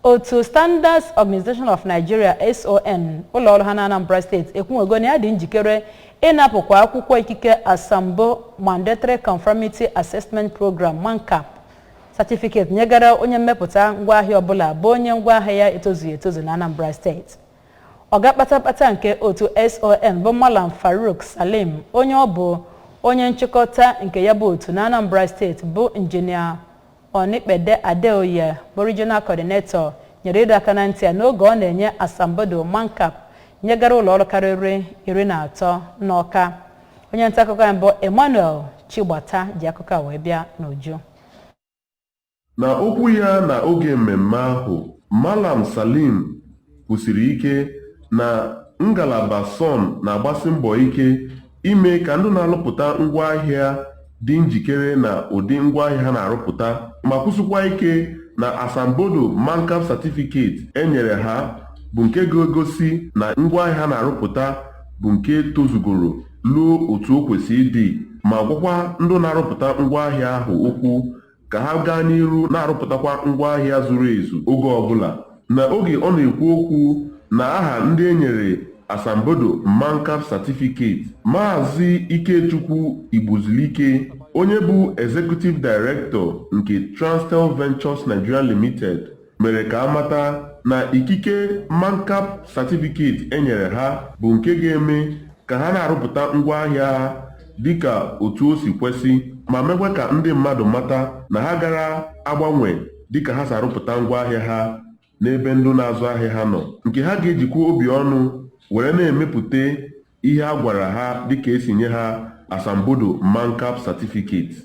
Otu Standards Organization of Nigeria, SON, ụlọọrụ ha na Anambra Steeti ekwuwego na ya dị njikere ịnapụkwa akwụkwọ ikike asambo Mandatory Conformity Assessment Program, MANCAP certificate, nyegara onye mmepụta ngwaahịa ọbụla bụ onye ngwaahịa ya etozughị etozu na Anambra Steeti. Ọga kpatakpata nke otu SON bụ Malam Farouk Salim, onye ọ bụ onye nchịkọta nke ya bụ otu na Anambra Steeti bụ Injinia Onipede Adeoye bụ Regional Coordinator, nyere ịdọ aka na ntị a n'oge ọ na-enye asambodo MANCAP nyegara ụlọọrụ karịrị 13 n'Ọka. Onye nta akụkọ anyị bụ Emmanuel Chigbata ji akụkọ a wee bịa n'uju. Na okwu ya na oge mmemme ahụ, Malam Salim kwusiri ike na ngalaba SON na-agbasi mbọ ike ime ka ndị na-arụpụta ngwaahịa dị njikere na ụdị ngwaahịa ha na-arụpụta, ma kwụsịkwa ike na asambodo MANCAP certificate e nyere ha bụ nke ga-egosi na ngwaahịa ha na-arụpụta bụ nke tozugoro ruo otu o kwesịrị ịdị, ma gwakwa ndị na-arụpụta ngwaahịa ahụ okwu ka ha gaa n'iru na-arụpụtakwa ngwaahịa zuru ezu oge ọbụla. Na oge ọ na-ekwu okwu na aha ndị e nyere asambodo MANCAP certificate, Maazị Ikechukwu Igbuzulike, onye bụ Executive Director nke Transtel Ventures Nigeria Limited, mere ka amata na ikike MANCAP certificate e nyere ha bụ nke ga-eme ka ha na-arụpụta ngwaahịa ha dịka otu o si kwesị, ma mekwa ka ndị mmadụ mata na ha gara agbanwe dịka ha si arụpụta ngwaahịa ha n'ebe ndị na-azụ ahịa ha nọ, nke ha ga-ejikwa obi ọnụ were na-emepụta ihe a gwara ha dịka esi nye ha asambodo MANCAP certificate.